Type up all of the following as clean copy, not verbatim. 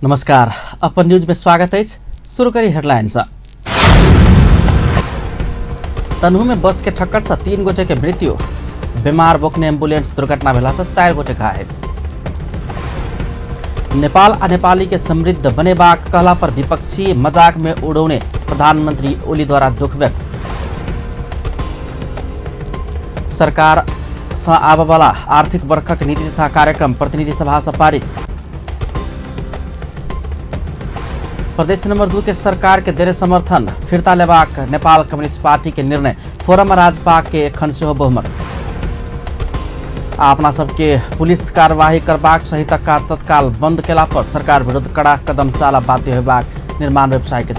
नमस्कार, अपन न्यूज में स्वागत है। शुरू करी हेडलाइन से। तनहु में बस के ठक्कर से 3 गोटे के मृत्यु। बीमार बोकने एम्बुलेंस दुर्घटना भेला से 4 गोटे घायल। नेपाल आ नेपाली के समृद्ध बनेबाक कहला पर विपक्षी मजाक में उड़ौने प्रधानमंत्री ओली द्वारा दुख व्यक्त। सरकार से आबयवला आर्थिक वर्षक नीति तथा कार्यक्रम प्रतिनिधि सभा से पारित। प्रदेश नंबर 2 के सरकार के देने समर्थन फिर्ता लेबाक नेपाल कम्युनिस्ट पार्टी के निर्णय। फोरम राजपा के एखन सेहो बहुमत। अपना सबके पुलिस कार्यवाही करबाक सहित काज तत्काल बंद केला पर सरकार विरुद्ध कड़ा कदम चाला बाध्य होबाक निर्माण व्यवसाय के।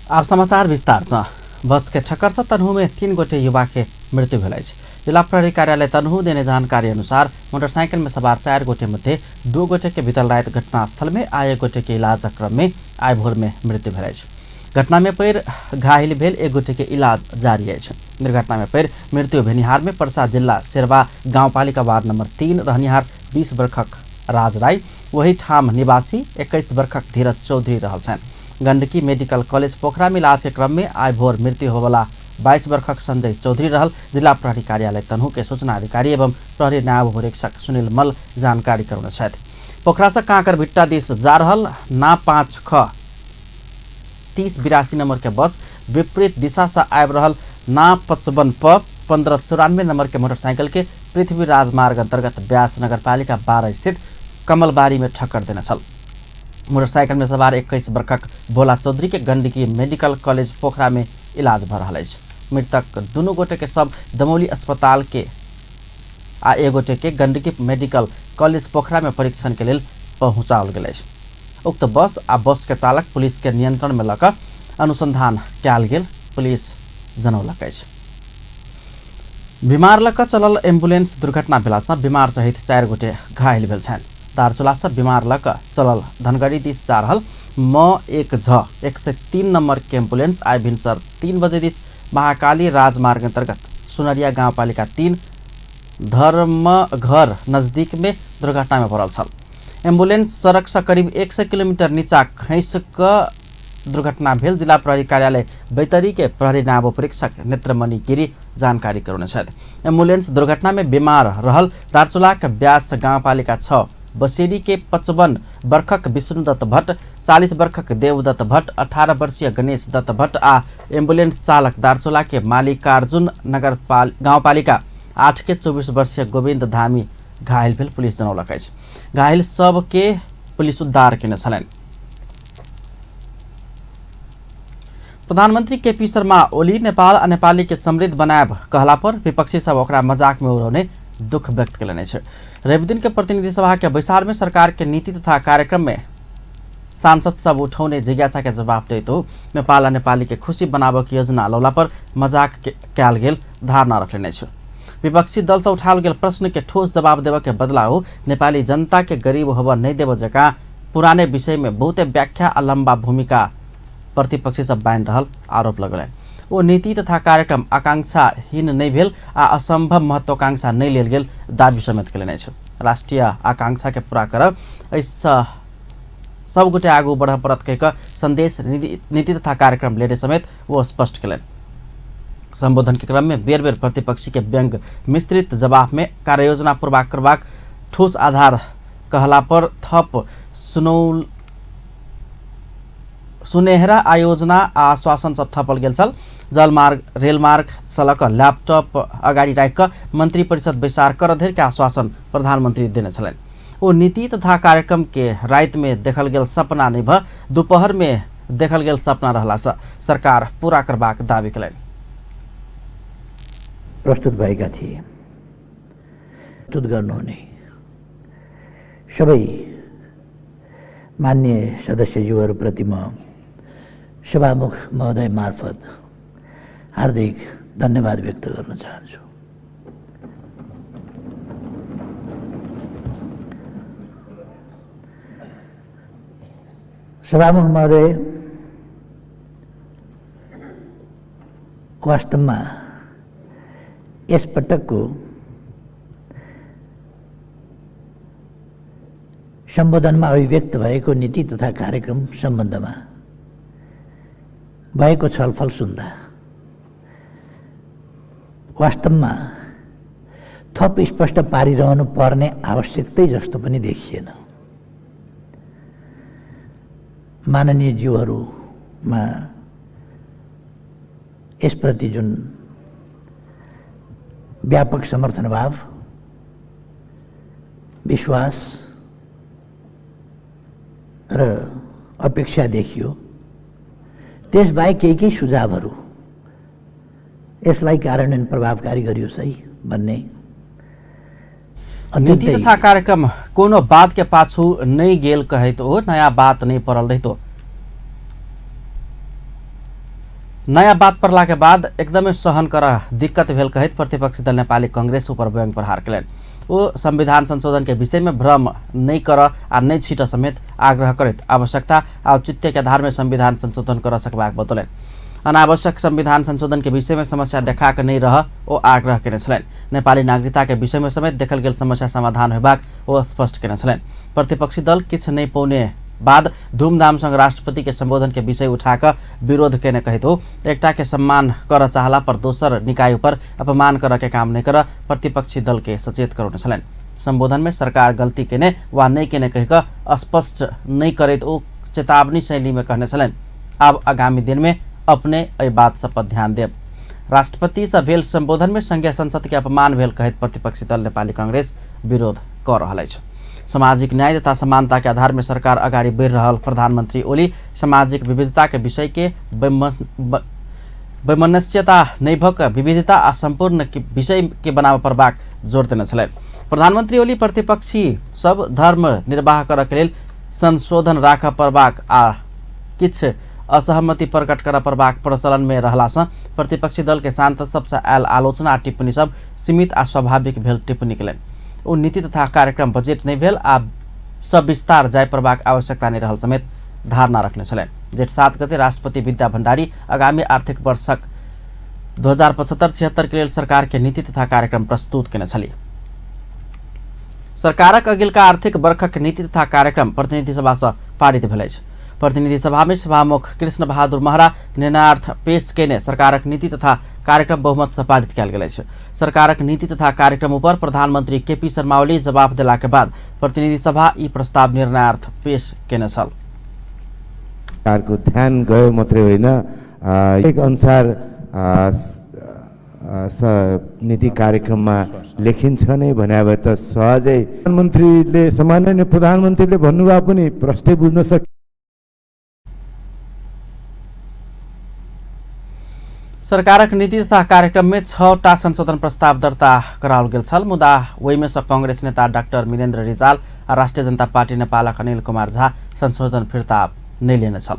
आप समाचार विस्तार से। बस के ठक्कर से तनहु में 3 गोटे युवा के मृत्यु भेल अछि। जिला प्रहरी कार्यालय तनहु देने जानकारी अनुसार मोटरसाइकिल में सवार 4 गोटे मध्ये 2 गोटे के बीतल रात घटनास्थल में आ 1 गोटे के इलाज क्रम में आइ भोर में मृत्यु भेल अछि। घटना में पैर घायल भेल 1 गोटे के इलाज जारी अछि। दुर्घटना में पैर मृत्यु भेनिहार में पर्सा जिला शेरवा गाउँपालिका वार्ड नंबर 3 रहनिहार 20 वर्षक राज राई, वही ठाम निवासी 21 वर्षक धीरज चौधरी रहल छनि। गण्डकी मेडिकल कॉलेज पोखरा में इलाज के क्रम में आइ भोर मृत्यु होवला 22 वर्षक संजय चौधरी रहल जिला प्रहरी कार्यालय तनहु के सूचना अधिकारी एवं प्रहरी नायब उपरीक्षक सुनील मल्ल जानकारी करौने छथि। पोखरा से कांकरभिट्टा दिस जा रहल ना 5 ख 3082 नंबर के बस विपरीत दिशा से आबि रहल ना 55 प 1594 नंबर के मोटरसाइकिल के पृथ्वी राजमार्ग अंतर्गत व्यास नगरपालिका 12 स्थित कमलबारी में ठक्कर देने छल। मोटरसाइकिल में सवार 21 वर्षक भोला चौधरी के गण्डकी मेडिकल कॉलेज पोखरा में इलाज भ रहल अछि। मृतक दुनू गोटे के सब दमौली अस्पताल के आ 1 गोटे के गण्डकी मेडिकल कॉलेज पोखरा में परीक्षण के लेल पहुँचाओल गेल अछि। उक्त बस आ बस के चालक पुलिस के नियंत्रण में लऽ अनुसंधान कयल गेल पुलिस जनौलक अछि। बीमार लऽ कऽ चलल एम्बुलेंस दुर्घटना भेलासँ बीमार सहित 4 गोटे घायल भेल छनि। दार्चुला से बीमार लऽ कऽ चलल धनगढ़ी दिस जा रहल म 1 झ 103 नंबर के एम्बुलेंस आइ भिनसर 3 बजे दिस महाकाली राजमार्ग अंतर्गत सुनरिया गाउँपालिका 3 धर्मघर नजदीक में दुर्घटना में पड़ल छल। एम्बुलेंस सड़क से करीब 100 किलोमीटर नीचा खसि कऽ दुर्घटना भेल जिला प्रहरी कार्यालय बैतडी के प्रहरी नायब उपरीक्षक नेत्रमणि गिरी जानकारी करौने छथि। एम्बुलेंस दुर्घटना में बीमार रहल दार्चुलाक व्यास गाउँपालिका 6 बसेरी के 55 वर्षक विष्णुदत्त भट्ट, 40 वर्षक देवदत्त भट्ट, 18 वर्षीय गणेश दत्त भट्ट आ एम्बुलेंस चालक दार्चुला के मालिकार्जुन नगर गाउँपालिका 8 के 24 वर्षीय गोविन्द धामी घायल भेल पुलिस जनौलक अछि। घायल सबके पुलिस उद्धार केने छलनि। प्रधानमंत्री केपी शर्मा ओली नेपाल आ नेपाली के समृद्ध बनायब कहला पर विपक्षी सब ओकरा मजाक में उड़ौने दुख व्यक्त केलनि अछि। रविदिन के प्रतिनिधि सभा के बैसार में सरकार के नीति तथा कार्यक्रम में सांसद सब उठौने जिज्ञासा के जवाब दैत नेपाल आ नेपाली के खुशी बनाबऽ के योजना लौला पर मजाक कयल गेल धारणा रखलनि अछि। विपक्षी दल से उठाओल गेल प्रश्न के ठोस जवाब देबऽ के बदला हो नेपाली जनता के गरीब होबऽ नहीं देबऽ जकाँ पुराने विषय में बहुते व्याख्या आ लंबा भूमिका प्रतिपक्षी सब बान्हि रहल आरोप लगलनि। ओ नीति तथा कार्यक्रम आकांक्षाहीन नहि भेल आ असंभव महत्वाकांक्षा नहि लेल गेल दावी समेत केलनि अछि। राष्ट्रीय आकांक्षा के पूरा करब एहिसँ सब गोटे आगू बढ़य पड़त कहि कऽ संदेश नीति तथा कार्यक्रम लेने समेत ओ स्पष्ट केलनि। संबोधन के क्रम में बेर बेर प्रतिपक्षी के व्यंग मिश्रित जवाब में कार्ययोजना पूरा करबाक ठोस आधार कहला पर थप सुनेहरा आयोजना आ आश्वासन सब थपल गेल छल। जलमार्ग, रेलमार्ग से लऽ कऽ लैपटॉप अगाडि राखि कऽ मंत्री परिषद बैसार करऽ धरि के आश्वासन प्रधानमंत्री देने छलनि। ओ नीति तथा कार्यक्रम के राति में देखल गेल सपना नहि भऽ दुपहर में देखल गेल सपना रहलासँ सरकार पूरा करबाक दावी केलनि। प्रस्तुत भएका थिए। प्रस्तुत गर्नुहुने सबै मान्य सदस्यज्यूहरूप्रति म सभामुख महोदय मार्फत हार्दिक धन्यवाद व्यक्त गर्न चाहन्छु। सभामुख महोदय, वास्तवमा यस पटकको सम्बोधनमा अभिव्यक्त भएको नीति तथा कार्यक्रम सम्बन्धमा भएको छलफल सुन्दा वास्तवमा थप स्पष्ट पारिरहनु पर्ने आवश्यकतै जस्तो पनि देखिएन। माननीय ज्यूहरूमा यसप्रति जुन व्यापक समर्थनभाव, विश्वास र अपेक्षा देखियो, त्यसबाहेक केही केही सुझावहरू यसलाई कार्यान्वयन प्रभावकारी गरियोस् है भन्ने। नीति तथा कार्यक्रम कोनो बात के पाछु नै गेल कहैत ओ नयाँ बात नै परल रहितो नयाँ बात परला के बाद एकदमै सहन कर दिक्कत भेल कहैत प्रतिपक्षी दल नेपाली कांग्रेस ऊपर व्यंग प्रहार कयलनि। ओ संविधान संशोधन के विषय में भ्रम नहीं कर आ नहीं छिट समेत आग्रह करैत आवश्यकता आ औचित्य के आधार में संविधान संशोधन कर सकबाक बतौलनि। अनावश्यक संविधान संशोधन के विषय में समस्या देखा के नहीं रह ओ आग्रह केने छलनि। नेपाली नागरिकता के विषय में समेत देखल गेल समस्या समाधान होबाक ओ स्पष्ट केने छलनि। प्रतिपक्षी दल किछु नहीं पौने बाद धूमधामसँग राष्ट्रपति के संबोधन के विषय उठाकर विरोध केने कहैत हो एकटा के सम्मान कर चाहला पर दोसर निकाय पर अपमान कर के काम नहीं कर प्रतिपक्षी दल के सचेत करौने छलनि। संबोधन में सरकार गलती केने वा नहीं केने कहिक स्पष्ट नहीं करैत ओ चेतावनी शैली में कहने छलनि। आब आगामी दिन में अपने एहि बात सब पर ध्यान देब। राष्ट्रपति से भेल संबोधन में संघीय संसद के अपमान भेल कहैत प्रतिपक्षी दल नेपाली कांग्रेस विरोध कर रहल अछि। सामाजिक न्याय तथा समानता के आधार में सरकार अगाडि बढ़ि रहल प्रधानमंत्री ओली सामाजिक विविधता के विषय के वैमनस्यता नहि भऽ कऽ विविधता आ सम्पूर्ण विषय के बनाबऽ पड़बाक जोर देने छलनि। प्रधानमंत्री ओली प्रतिपक्षी सब धर्म निर्वाह करऽ के लेल संशोधन राखऽ पड़बाक आ किछु असहमति प्रकट करऽ पड़बाक प्रचलन में रहलासँ प्रतिपक्षी दल के सांसद सबसँ आयल आलोचना आ टिप्पणी सब सीमित आ स्वाभाविक भेल टिप्पणी केलनि। ओ नीति तथा कार्यक्रम बजेट नहीं भेल आ सब विस्तार जाय पड़बाक आवश्यकता नहीं रहल समेत धारणा रखने छलनि। जेठ 7 गते राष्ट्रपति विद्या भण्डारी आगामी आर्थिक वर्षक 2075-76 के लेल सरकार के नीति तथा कार्यक्रम प्रस्तुत केने छली। सरकारक अगिलका आर्थिक वर्षक नीति तथा कार्यक्रम प्रतिनिधि सभा से पारित भेल अछि। प्रतिनिधि सभा में सभामुख कृष्ण बहादुर महरा निर्णयार्थ पेश केने सरकारक नीति तथा कार्यक्रम बहुमत से पारित कयल गेल अछि। सरकारक नीति तथा कार्यक्रम ऊपर प्रधानमंत्री केपी शर्मा ओली जवाब देला के बाद प्रतिनिधि सभा ई प्रस्ताव निर्णयार्थ पेश केने छल। सरकारको ध्यान गयो मात्रै होइन, एक अनुसार नीति कार्यक्रममा लेखिन्छ नै भने भए त सहजै प्रधानमन्त्रीले सामान्य प्रधानमन्त्रीले भन्नुभयो पनि प्रश्न बुझ्न सक। सरकारक नीति तथा कार्यक्रम में 6टा संशोधन प्रस्ताव दर्ता कराओल गेल छल, मुदा ओहिमे सँ कांग्रेस नेता डाक्टर मीनेन्द्र रिजाल आ राष्ट्रिय जनता पार्टी नेपालक अनिल कुमार झा संशोधन फिर्ता नहि लेने छल।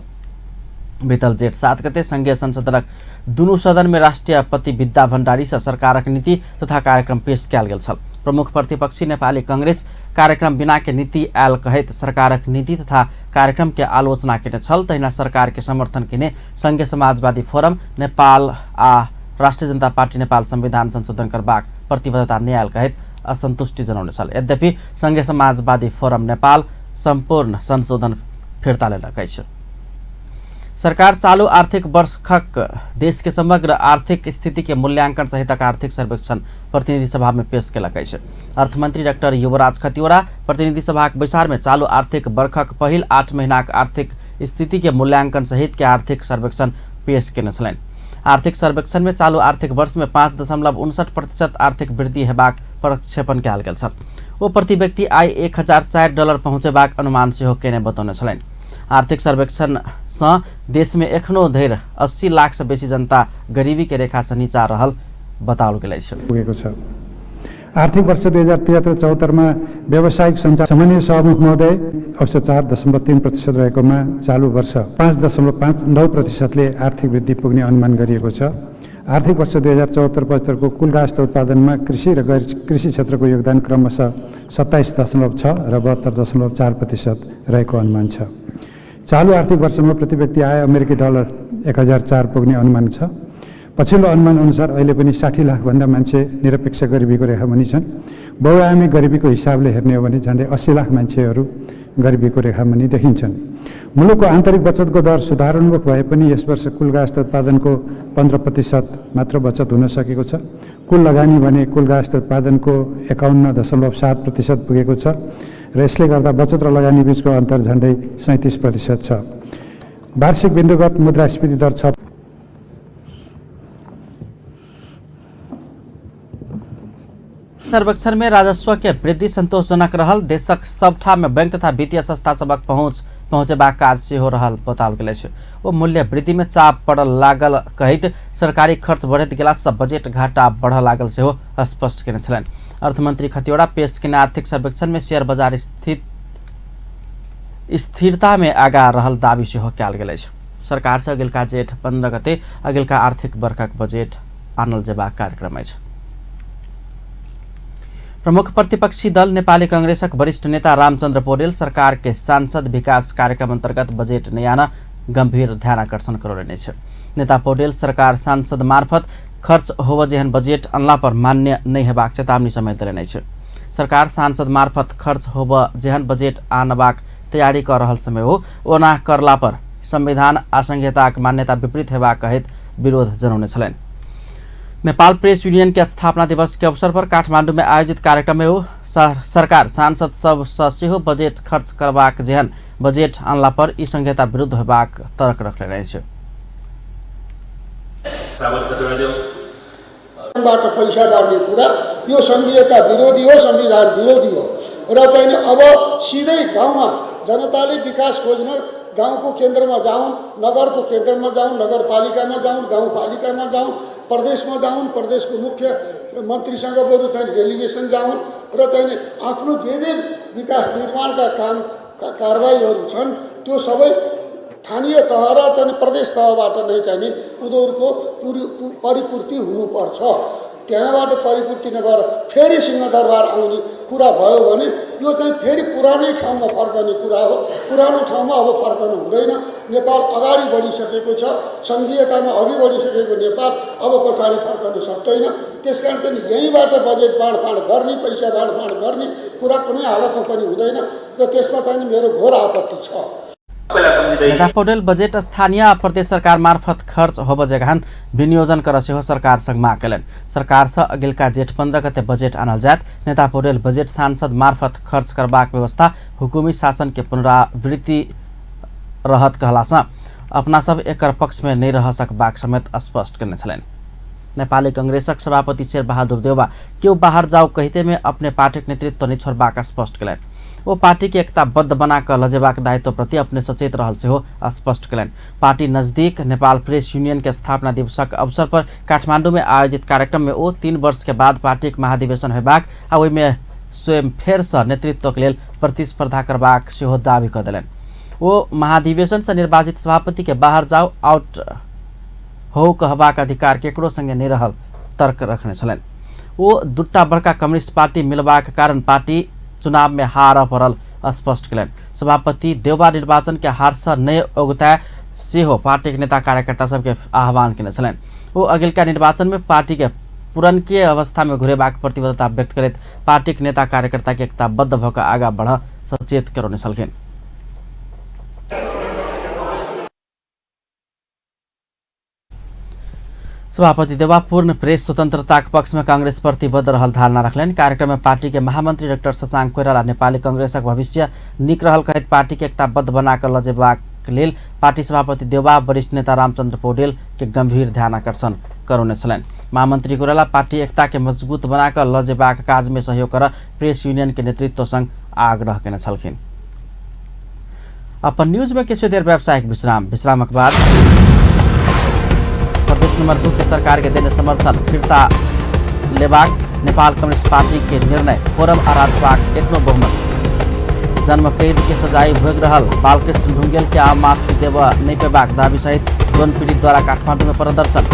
बीतल जेठ 7 गते संघीय संसदक दुनू सदन में राष्ट्रपति विद्या भण्डारी से सरकारक नीति तथा कार्यक्रम पेश कयल गेल छल। प्रमुख प्रतिपक्षी नेपाली कांग्रेस कार्यक्रम बिना के नीति आयल कहैत सरकारक नीति तथा कार्यक्रम के आलोचना केने छल। तहिना सरकार के समर्थन केने संघीय समाजवादी फोरम नेपाल आ राष्ट्रिय जनता पार्टी नेपाल संविधान संशोधन करबाक प्रतिबद्धता नहि आयल कहैत असन्तुष्टि जनाउने छल। यद्यपि संघीय समाजवादी फोरम नेपाल सम्पूर्ण संशोधन फिर्ता लेलक अछि। सरकार चालू आर्थिक वर्षक देश के समग्र आर्थिक स्थिति के मूल्यांकन सहितक आर्थिक सर्वेक्षण प्रतिनिधि सभा में पेश केलक अछि। अर्थमंत्री डाक्टर युवराज खतिवड़ा प्रतिनिधि सभाक बैसार में चालू आर्थिक वर्षक पहिल 8 महीनाक आर्थिक स्थिति के मूल्यांकन सहित के आर्थिक सर्वेक्षण पेश केने छलनि। आर्थिक सर्वेक्षण में चालू आर्थिक वर्ष में 5.59% आर्थिक वृद्धि हेबाक प्रक्षेपण कयल गेल छल। ओ प्रति व्यक्ति आय $1004 पहुँचेबाक अनुमान सेहो केने बतौने छलनि। आर्थिक सर्वेक्षण सँ देश में एखनो धरि 80 लाख से बेसी जनता गरीबी के रेखा से नीचा रहल बताओल गेल अछि। पुगेको छ। आर्थिक वर्ष 2073-74 मा व्यावसायिक सञ्चार सामान्य सभामुख महोदय औसत 4.3% रहेकोमा चालु वर्ष 5.59% ले आर्थिक वृद्धि पुग्ने अनुमान गरिएको छ। आर्थिक वर्ष 2074-75 को कुल राष्ट्र उत्पादनमा कृषि र गैर कृषि क्षेत्रको योगदान क्रमशः 27.6 र 72.4% रहेको अनुमान छ। चालु आर्थिक वर्षमा प्रति व्यक्ति आय अमेरिकी डलर 1004 पुग्ने अनुमान छ। पछिल्लो अनुमान अनुसार अहिले पनि 60 लाखभन्दा मान्छे निरपेक्ष गरिबीको रेखा मुनि छन्। बहुआयामी गरिबीको हिसाबले हेर्ने हो भने झन्डै 80 लाख मान्छेहरू गरिबीको रेखामुनि देखिन्छन्। मुलुकको आन्तरिक बचतको दर सुधारोन्मुख भए पनि यस वर्ष कुल गाँस उत्पादनको 15% मात्र बचत हुन सकेको छ। कुल लगानी भने कुल गाँस उत्पादनको 51.7% पुगेको छ र यसले गर्दा बचत र लगानी बीचको अन्तर झन्डै 37% छ। वार्षिक बिन्दुगत मुद्रास्फीति दर 6 सर्वेक्षण में राजस्व के वृद्धि संतोषजनक रहल। देशक सब ठाम में बैंक तथा वित्तीय संस्था सबक पहुंचेबाक काज सेहो रहल बताओल गेल अछि। ओ मूल्य वृद्धि में चाप पड़ल लागल कहैत सरकारी खर्च बढ़ैत गेला सँ बजट घाटा बढ़ लागल सेहो स्पष्ट केने छलनि। अर्थमंत्री खतिवड़ा पेश केने आर्थिक सर्वेक्षण में शेयर बाजार स्थिरता में आगा रहल दावी सेहो कयल गेल अछि। सरकार सँ अगिलका जेठ 15 गते अगिलका आर्थिक वर्षक बजट आनल जेबाक कार्यक्रम अछि। प्रमुख प्रतिपक्षी दल नेपाली कांग्रेसक वरिष्ठ नेता रामचंद्र पौडेल सरकार के सांसद विकास कार्यक्रम अंतर्गत बजट नहि आन गंभीर ध्यानाकर्षण करौलनि अछि। नेता पौडेल सरकार सांसद मार्फत खर्च होब जेहन बजट अनला पर मान्य नहि हेबाक चेतावनी समेत देलनि अछि। सरकार सांसद मार्फत खर्च होब जेहन बजट आनबाक तैयारी कऽ रहल समय हो ओना करला पर संविधान आ संहिताक मान्यता विपरीत हेबाक कहैत विरोध जनौने छलनि। नेपाल प्रेस यूनियन के स्थापना दिवस के अवसर पर काठमांडू में आयोजित कार्यक्रम में ओ सरकार सांसद सब सँ सेहो बजट खर्च करबाक जेहन बजट अनला पर ई संहिता विरुद्ध हेबाक तर्क रखलनि अछि। बाट पैसा बाँड्ने कुरा यो संघीयता विरोधी हो, संविधान विरोधी हो र चाहिँ अब सिधै गाउँमा जनताले विकास खोज्न गाउँको केन्द्रमा जाउन्, नगरको केन्द्रमा जाउन्, नगरपालिकामा जाउन्, गाउँपालिकामा जाउन्, प्रदेशमा जाउन्, प्रदेशको मुख्य मन्त्रीसँग बरु चाहिँ डेलिगेसन जाउन् र चाहिँ आफ्नो जे जे विकास निर्माणका काम कारवाहीहरू छन् त्यो सबै स्थानीय तह र चाहिँ प्रदेश तहबाट नै चाहिँ उनीहरूको परिपूर्ति हुनुपर्छ। त्यहाँबाट परिपूर्ति नभएर फेरि सिंहदरबार आउने कुरा भयो भने यो चाहिँ फेरि पुरानै ठाउँमा फर्कने कुरा हो। पुरानो ठाउँमा अब फर्कनु हुँदैन। नेपाल अगाडि बढिसकेको छ, सङ्घीयतामा अघि बढिसकेको नेपाल अब पछाडि फर्कन सक्दैन। त्यसकारण चाहिँ यहीँबाट बजेट बाँडफाँड गर्ने, पैसा बाँडफाँड गर्ने कुरा कुनै हालतमा पनि हुँदैन र त्यसमा चाहिँ मेरो घोर आपत्ति छ। नेता पौडेल बजेट स्थानीय प्रदेश सरकार मार्फत खर्च होब जगहन विनियोजन कर सेहो सरकारसँग माग कयलनि। सरकारसँ अगिलका जेठ 15 गते बजेट आनल जायत। नेता पौडेल बजेट सांसद मार्फत खर्च करबाक व्यवस्था हुकुमी शासन के पुनरावृत्ति रहत कहलासँ अपना सब एकर पक्ष में नहि रह सकबाक समेत स्पष्ट करने छलनि। नेपाली कांग्रेसक सभापति शेरबहादुर देउवा केओ बाहर जाऊ कहिते में अपने पार्टीक नेतृत्व नहि छोड़बाक स्पष्ट कयलनि। ओ पार्टी के एकताबद्ध बना कऽ लजेबाक दायित्व प्रति अपने सचेत रहल सेहो स्पष्ट कयलनि। पार्टी नजदीक नेपाल प्रेस यूनियन के स्थापना दिवसक अवसर पर काठमांडू में आयोजित कार्यक्रम में ओ 3 वर्ष के बाद पार्टीक महाधिवेशन होयबाक आ ओहिमे स्वयं फेरसँ नेतृत्वक लेल प्रतिस्पर्धा करबाक सेहो दावी कऽ देलनि। ओ महाधिवेशनसँ निर्वाचित सभापति के बाहर जाओ आउट हो कहबाक अधिकार केकरो संगे नहि रहल तर्क रखने छलनि। ओ दूटा बड़का कम्युनिस्ट पार्टी मिलबाक कारण पार्टी चुनाव में हार पड़ल स्पष्ट कयलनि। सभापति देउवा निर्वाचन के हारसँ नहि ओगताए सेहो पार्टीक नेता कार्यकर्ता सबके आह्वान केने छलनि। ओ अगिलका निर्वाचन में पार्टी के पुरनके अवस्था में घुरेबाक प्रतिबद्धता व्यक्त करैत पार्टीक नेता कार्यकर्ता के एकताबद्ध भऽ कऽ आगाँ बढ़ सचेत करौने छलखिन। सभापति देउवा पूर्ण प्रेस स्वतंत्रताक पक्ष में कांग्रेस प्रतिबद्ध रहल धारणा रखलनि। कार्यक्रम में पार्टी के महामंत्री डॉक्टर शशांक कोइराला नेपाली कांग्रेसक भविष्य नीक रहल कहैत पार्टी के एकताबद्ध बना कऽ लजेबाक लेल पार्टी सभापति देउवा वरिष्ठ नेता रामचंद्र पौडेल के गंभीर ध्यानाकर्षण करौने छलनि। महामंत्री कोइराला पार्टी एकता के मजबूत बना कऽ लजेबाक काज में सहयोग कर प्रेस यूनियन के नेतृत्व संग आग्रह केने छलखिन। अपन न्यूज में किछु देर व्यावसायिक विश्राम, विश्रामक बाद प्रदेश नंबर 2 के सरकार के देने समर्थन फिर्ता लेबाक नेपाल कम्युनिस्ट पार्टी के निर्णय, फोरम आ राजपाक एखनो बहुमत। जन्म कैद के सजाय भोगि रहल बालकृष्ण ढुंगेल के आम माफी देव नहि पेबाक दावी सहित यौन पीड़ित द्वारा काठमांडू में प्रदर्शन।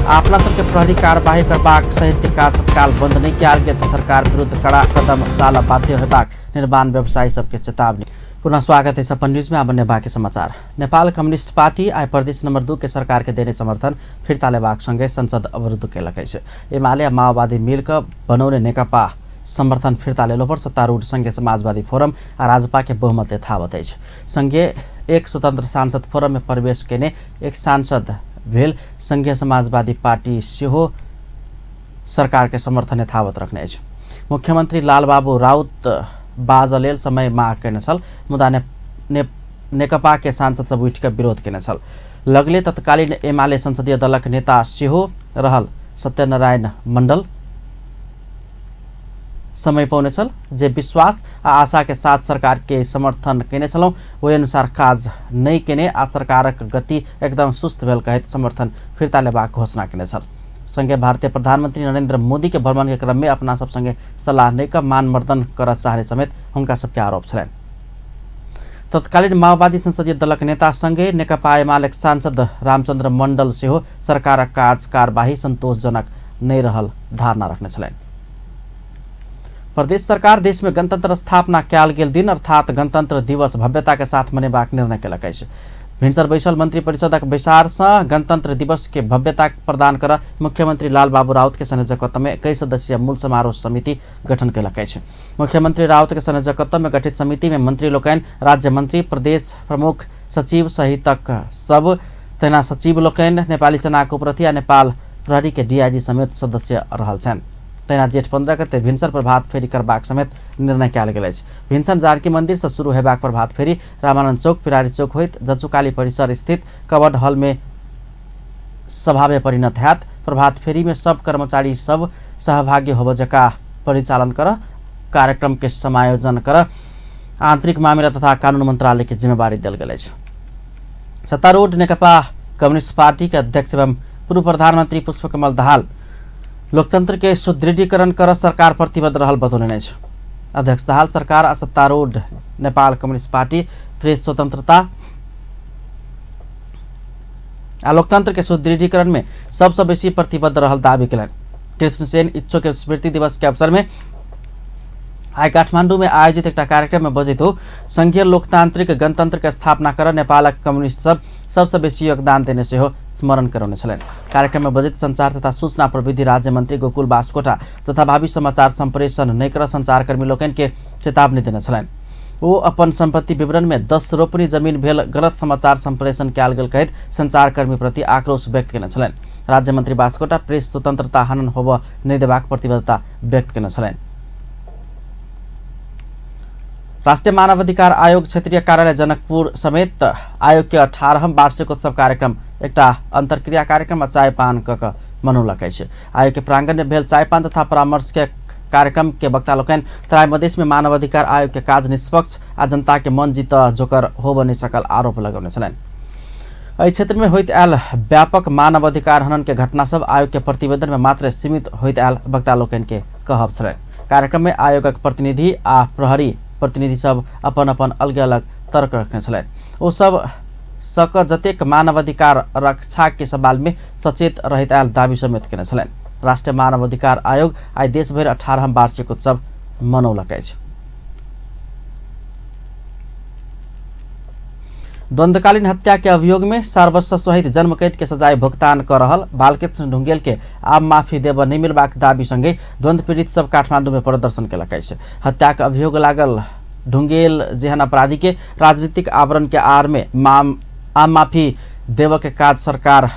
अपना सबके प्रहरी कार्यवाही करबाक सहित के काज तत्काल बंद नहीं कयल गेल तऽ सरकार विरुद्ध कड़ा कदम चालऽ बाध्य होयबाक निर्माण व्यवसायी सबके चेतावनी। पुनः स्वागत है अपन न्यूज में। अब बाकी समाचार। नेपाल कम्युनिस्ट पार्टी आइ प्रदेश नंबर 2 के सरकार के देने समर्थन फिर्ता लेबाक संगे संसद अवरुद्ध केलक अछि। एमाले आ माओवादी मिलकऽ बनौने नेकपा समर्थन फिर्ता लेलो पर सत्तारूढ़ संघीय समाजवादी फोरम आ राजपा के बहुमतले थाहत अछि। संघीय एक स्वतन्त्र सांसद फोरम में प्रवेश केने एक सांसद भेल संघीय समाजवादी पार्टी सेहो सरकार के समर्थन यथावत रखने अछि। मुख्यमन्त्री लालबाबू राउत बाजऽ लेल समय माग केने छल, मुदा नेकपा के सांसद सब उठि कऽ विरोध केने छल। लगले तत्कालीन एमाले संसदीय दलक नेता सेहो रहल सत्यनारायण मण्डल समय पौने छल, जे विश्वास आ आशा के साथ सरकार के समर्थन केने छलहुँ ओहि अनुसार काज नहि केने आ सरकारक गति एकदम सुस्त भेल कहैत समर्थन फिर्ता लेबाक घोषणा केने छल। संगे भारतीय प्रधानमंत्री नरेंद्र मोदी के भ्रमण के क्रम में अपना सब संगे सलाह नहि कऽ मानमर्दन करऽ चाहने समेत हुनका सबके आरोप छलनि। तत्कालीन माओवादी संसदीय दलक नेता संगे नेकपा एमालेक सांसद रामचंद्र मण्डल सेहो सरकारक काज कारबाही संतोषजनक नहि रहल धारणा रखने छलनि। प्रदेश सरकार देश में गणतंत्र स्थापना कयल गेल दिन अर्थात गणतंत्र दिवस भव्यता के साथ मनेबाक निर्णय केलक अछि। भिनसर बैसल मंत्री परिषदक बैसार सँ गणतंत्र दिवस के भव्यता प्रदान कर मुख्यमंत्री लालबाबू राउत के संयोजकत्व में 21 सदस्यीय मूल समारोह समिति गठन केलक अछि। मुख्यमंत्री राउत के संयोजकत्व में गठित समिति में मंत्री लोकनि, राज्य मंत्री, प्रदेश प्रमुख सचिव सहितक सब, तहिना सचिव लोकनि, नेपाली सेनाक उपरथी आ नेपाल प्रहरी के डीआईजी समेत सदस्य रहल छनि। तहिना जेठ 15 गते भिनसर प्रभात फेरी करबाक समेत निर्णय कयल गेल अछि। भिनसर जानकी मंदिर से शुरू हेबाक प्रभात फेरी रामानंद चौक, पिरारी चौक होइत जचुकाली परिसर स्थित कबड हॉल में सभा में परिणत हैत। प्रभात फेरी में सब कर्मचारी सब सहभागी होब जका परिचालन कर कार्यक्रम के समायोजन कर आंतरिक मामिला तथा कानून मंत्रालय के जिम्मेवारी देल गेल अछि। सत्तारूढ़ नेकपा कम्युनिस्ट पार्टी के अध्यक्ष एवं पूर्व प्रधानमंत्री पुष्पकमल दाहाल लोकतंत्र के सुदृढ़ीकरण कर सरकार प्रतिबद्ध रहल बतौलनि अछि। अध्यक्ष दाहाल सरकार आ सत्तारूढ़ नेपाल कम्युनिस्ट पार्टी प्रेस स्वतंत्रता आ लोकतंत्र के सुदृढ़ीकरण में सबसँ बेसी प्रतिबद्ध रहल दावी केलनि। कृष्णसेन इच्छो के स्मृति दिवस के अवसर में आइ काठमांडू में आयोजित एकटा कार्यक्रम में बजैत हो संघीय लोकतांत्रिक गणतंत्र के स्थापना कर नेपालक कम्युनिस्ट सब सबसँ बेसी योगदान देने सेहो स्मरण करौने छलनि। कार्यक्रम में बजैत संचार तथा सूचना प्रविधि राज्य मंत्री गोकुल बास्कोटा जथाभावी समाचार सम्प्रेषण नहि कर संचारकर्मी लोकनि के चेतावनी देने छलनि। ओ अपन संपत्ति विवरण में 10 रोपनी जमीन भेल गलत समाचार सम्प्रेषण कयल गेल कहैत संचारकर्मी प्रति आक्रोश व्यक्त केने छलनि। राज्य मंत्री बास्कोटा प्रेस स्वतंत्रता हनन होबऽ नहि देबाक प्रतिबद्धता व्यक्त केने छलनि। राष्ट्रिय मानवाधिकार आयोग क्षेत्रीय कार्यालय जनकपुर समेत आयोग के 18वां वार्षिकोत्सव कार्यक्रम एकटा अंतर्क्रिया कार्यक्रम आ चायपान क मनौलक अछि। आयोग के प्रांगण में भेल चायपान तथा परामर्श के कार्यक्रम के वक्ता लोकनि तराई मधेश में मानवाधिकार आयोग के काज निष्पक्ष आ जनता के मन जीत जोकर होब नहि सकल आरोप लगौने छलनि। एहि क्षेत्र में होइत आयल व्यापक मानवाधिकार हनन के घटना सब आयोग के प्रतिवेदन में मात्र सीमित होइत आयल वक्ता लोकनि के कहब छलनि। कार्यक्रम में आयोगक प्रतिनिधि आ प्रहरी प्रतिनिधि सब अपन अपन अलग अलग तर्क रखने छलनि। ओ सब सक जतेक मानवाधिकार रक्षा के सवाल में सचेत रहैत आयल दावी समेत केने छलनि। राष्ट्रिय मानवाधिकार आयोग आइ देशभरि 18वां वार्षिकोत्सव मनौलक अछि। द्वंद्वकालीन हत्या के अभियोग में सर्वस्व सहित जन्मकैद के सजाय भुगतान कर रहल बालकृष्ण ढुंगेल के आम माफी देब नहि मिलबाक दावी संगे द्वंद्व पीड़ित सब काठमांडू में प्रदर्शन केलक अछि। हत्या के अभियोग लागल ढुंगेल जेहन अपराधी के राजनीतिक आवरण के आड़ में आम माफी देव के काज सरकार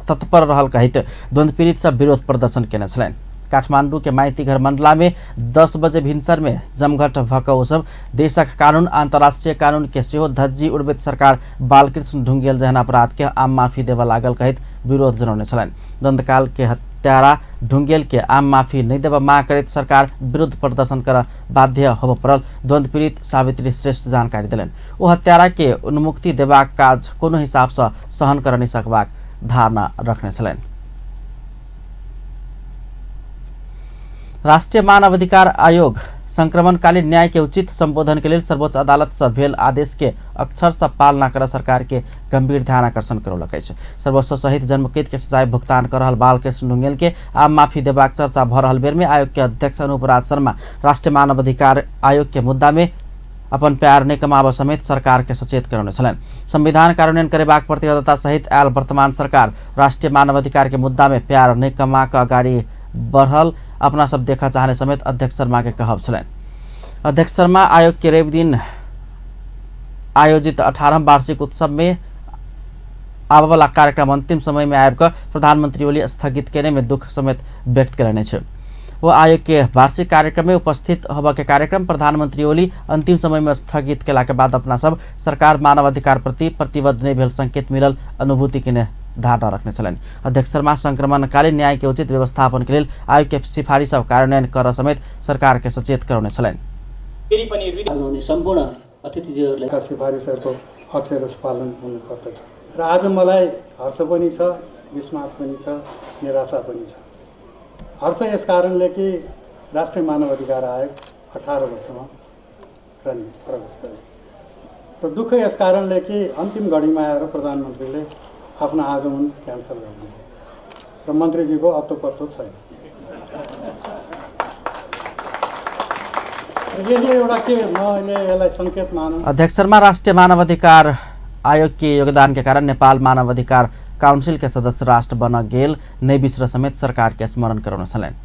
तत्पर रहल कहैत द्वंद्व पीड़ित सब विरोध प्रदर्शन केने छलनि। काठमांडू के माइतीघर मंडला में 10 बजे भिनसर में जमघट भक ओ सब देशक कानून अंतर्राष्ट्रीय कानून के सेहो धज्जी उड़बैत सरकार बालकृष्ण ढुंगेल जेहन अपराध के आम माफी देबऽ लागल कहैत विरोध जनौने छलनि। द्वंद्वकाल के हत्यारा ढुंगेल के आम माफी नहि देबऽ मांग करैत सरकार विरुद्ध प्रदर्शन कर बाध्य होबऽ पड़ल द्वंद्व पीड़ित सावित्री श्रेष्ठ जानकारी देलनि। ओ हत्यारा के उन्मुक्ति देबाक काज कोनो हिसाब सँ सहन कर नहि सकबाक धारणा रखने छलनि। राष्ट्रीय मानवाधिकार आयोग संक्रमणकालीन न्याय के उचित संबोधन के लेल सर्वोच्च अदालत से भेल आदेश के अक्षर से पालना कर सरकार के गंभीर ध्यान आकर्षण करौलक अछि। सर्वस्व सहित जन्मकैद के सजाय भुगतान कर रहल बालकृष्ण ढुंगेल के आम माफी देबाक चर्चा भ रहल बेर में आयोग के अध्यक्ष अनूप राज शर्मा राष्ट्रीय मानवाधिकार आयोग के मुद्दा में अपन प्यार नहि कमाबऽ समेत सरकार के सचेत करौने छलनि। संविधान कार्यान्वयन करेबाक प्रतिबद्धता सहित आयल वर्तमान सरकार राष्ट्रीय मानवाधिकार के मुद्दा में प्यार नहि कमा कऽ अगाडि बढ़ल अपना सब देखा चाहने समेत अध्यक्ष शर्मा के कहब छलनि। अध्यक्ष शर्मा आयोग के रवि दिन आयोजित 18वां वार्षिक उत्सव में आबयवला कार्यक्रम अंतिम समय में आबि कऽ प्रधानमंत्री ओली स्थगित केने में दुख समेत व्यक्त कयने छै। वो आयोग के वार्षिक कार्यक्रम में उपस्थित होबय के कार्यक्रम प्रधानमंत्री ओली अंतिम समय में स्थगित केला के बाद अपना सब सरकार मानवाधिकार प्रति प्रतिबद्ध नहि भेल संकेत मिलल अनुभूति केने धारणा रखने छलनि। अध्यक्ष शर्मा संक्रमणकालीन न्याय के उचित व्यवस्थापन के लेल आयोग के सिफारिश सब कार्यान्वयन कर समेत सरकार के सचेत करौने छलनि। सम्पूर्ण अतिथिज्यूहरूलाई सिफारिसहरूको अक्षरशः पालन हुनुपर्दछ र आज मलाई हर्ष पनि छ, विस्मात पनि छ, निराशा पनि छ। हर्ष यस कारणले कि राष्ट्रिय मानवाधिकार आयोग 18 वर्षमा प्रवेश गरे र दुःख यस कारणले कि अन्तिम घडीमा आएर प्रधानमन्त्रीले आफ्नो आगमन क्यान्सल गर्नुभयो र मन्त्रीजीको अत्तो पत्तो छैन। यसले एउटा के मैले यसलाई संकेत मानौँ। अध्यक्ष शर्मा राष्ट्रिय मानवाधिकार आयोग के योगदान के कारण नेपाल मानवाधिकार काउंसिल के सदस्य राष्ट्र बन गेल नहि बिसर समेत सरकार के स्मरण करौने छलनि।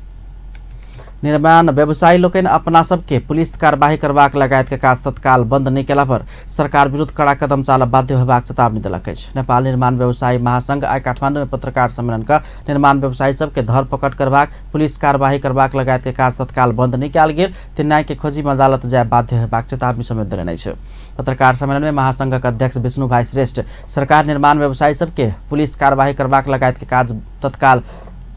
निर्माण व्यवसायी लोकनि अपना सबके पुलिस कार्यवाही करबाक लगायत के काज तत्काल बंद नहि केला पर सरकार विरुद्ध कड़ा कदम चालऽ बाध्य होयबाक चेतावनी देलक अछि। नेपाल निर्माण व्यवसायी महासंघ आइ काठमांडू में पत्रकार सम्मेलन कऽ निर्माण व्यवसायी सबके धरपकड़ करबाक, पुलिस कार्यवाही करबाक लगायत के काज तत्काल बंद नहि कयल गेल तऽ न्याय के खोजी में अदालत जाय बाध्य होयबाक चेतावनी समेत देलनि अछि। पत्रकार सम्मेलन में महासंघक अध्यक्ष विष्णु भाई श्रेष्ठ सरकार निर्माण व्यवसायी सबके पुलिस कार्यवाही करबाक लगायत के काज तत्काल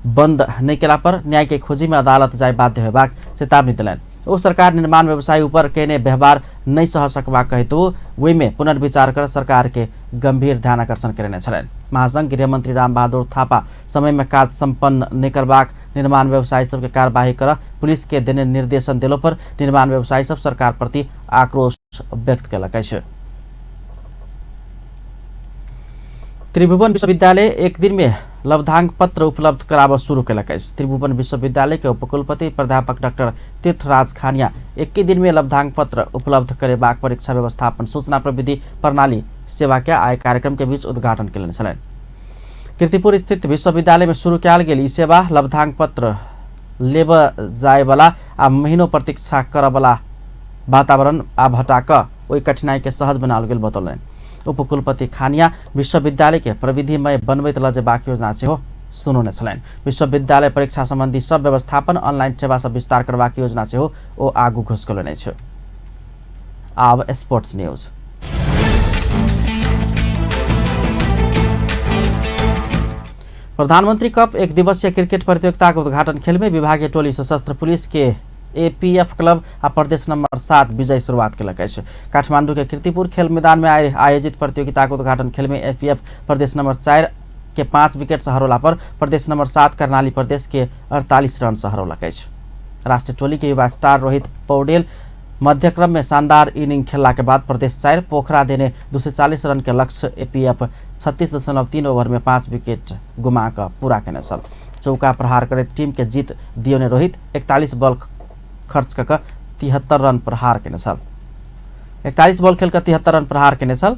बंद नहि केला पर न्याय के खोजी में अदालत जाय बाध्य होयबाक चेतावनी देलनि। ओ सरकार निर्माण व्यवसायी ऊपर केने व्यवहार नहि सह सकबाक हेतु ओहिमे पुनर्विचार कर सरकार के गंभीर ध्यान आकर्षण करेने छलनि। महासंघ गृहमंत्री रामबहादुर थापा समय में काज संपन्न नहि करबाक, निर्माण व्यवसायी सबके कार्यवाही कर पुलिस के देने निर्देशन देलो पर निर्माण व्यवसायी सब सरकार प्रति आक्रोश व्यक्त केलक अछि। त्रिभुवन विश्वविद्यालय एक दिन में लब्धांक पत्र उपलब्ध कराबऽ शुरू केलक अछि। त्रिभुवन विश्वविद्यालय के उपकुलपति प्राध्यापक डॉक्टर तीर्थराज खानिया 21 दिन में लब्धांक पत्र उपलब्ध करेबाक परीक्षा व्यवस्थापन सूचना प्रविधि प्रणाली सेवा के आय कार्यक्रम के बीच उद्घाटन केलनि छलनि। कीर्तिपुर स्थित विश्वविद्यालय में शुरू कयल गेल ई सेवा लब्धांक पत्र लेबऽ जायवला आ महीनो प्रतीक्षा करऽवला वातावरण आब हटा कऽ ओहि कठिनाई के सहज बनाओल गेल बतौलनि। उपकुलपति खानिया विश्वविद्यालय के प्रविधिमय बनबैत लऽ जेबाक योजना सेहो सुनौने छलनि। विश्वविद्यालय परीक्षा संबंधी सब व्यवस्थापन ऑनलाइन सेवा सब विस्तार करबाक योजना सेहो ओ आगू घुसकौलनि अछि। आब स्पोर्ट्स न्यूज। प्रधानमंत्री कप एक दिवसीय क्रिकेट प्रतियोगिता के उद्घाटन खेल में विभागीय टोली सशस्त्र पुलिस के एपीएफ क्लब आ प्रदेश नंबर 7 विजयी शुरुआत केलक अछि। काठमांडू के कीर्तिपुर खेल मैदान में आयोजित प्रतियोगिता के उद्घाटन खेल में एपीएफ प्रदेश नंबर 4 के 5 विकेट से हरौला पर प्रदेश नंबर 7 कर्णाली प्रदेश के 48 रन से हरौलक अछि। राष्ट्रीय टोली के युवा स्टार रोहित पौडेल मध्यक्रम में शानदार इनिंग खेलला के बाद प्रदेश 4 पोखरा देने 240 रन के लक्ष्य एपीएफ 36.3 ओवर में 5 विकेट गुमा कऽ पूरा केने छल। चौका प्रहार करैत टीम के जीत दियौने रोहित 41 बॉल खर्च कऽ 73 रन प्रहार केने छल। 41 बॉल खेल कऽ 73 रन प्रहार केने छल।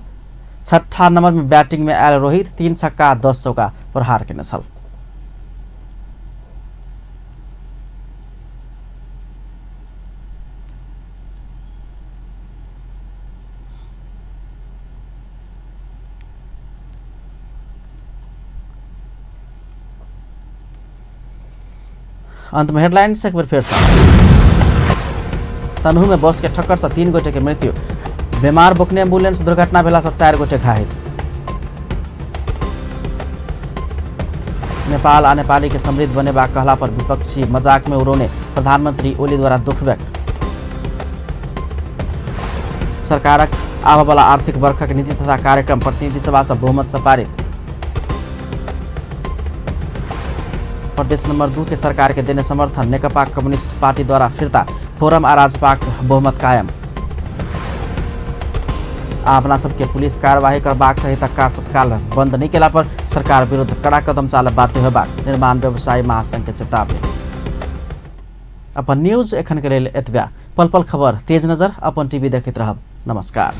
छठा नंबर में बैटिंग में आयल रोहित 3 छक्का 10 चौका प्रहार केने छल। अंत में हेडलाइन से एक बेर फेर तनहु में बस के ठक्कर से 3 गोटे के मृत्यु, बीमार बोकने एम्बुलेंस दुर्घटना भेला से 4 गोटे घायल। नेपाल आ नेपाली के समृद्ध बनेबाक कहला पर विपक्षी मजाक में उड़ौने प्रधानमंत्री ओली द्वारा दुख व्यक्त। सरकारक आबयवला आर्थिक वर्षक नीति तथा कार्यक्रम प्रतिनिधि सभा से बहुमत से पारित। प्रदेश नंबर 2 के सरकार के देने समर्थन नेकपा कम्युनिस्ट पार्टी द्वारा फिर्ता, फोरम आ राजपाक बहुमत कायम। आ अपना सबके पुलिस कार्यवाही करबाक सहितक काज तत्काल बंद नहि केला पर सरकार विरुद्ध कड़ा कदम चालऽ बाध्य होयबाक निर्माण व्यवसायी महासंघ के चेतावनी। अपन न्यूज एखन के लेल एतबे। पल पल खबर तेज नजर अपन टीवी देखैत रहब। नमस्कार।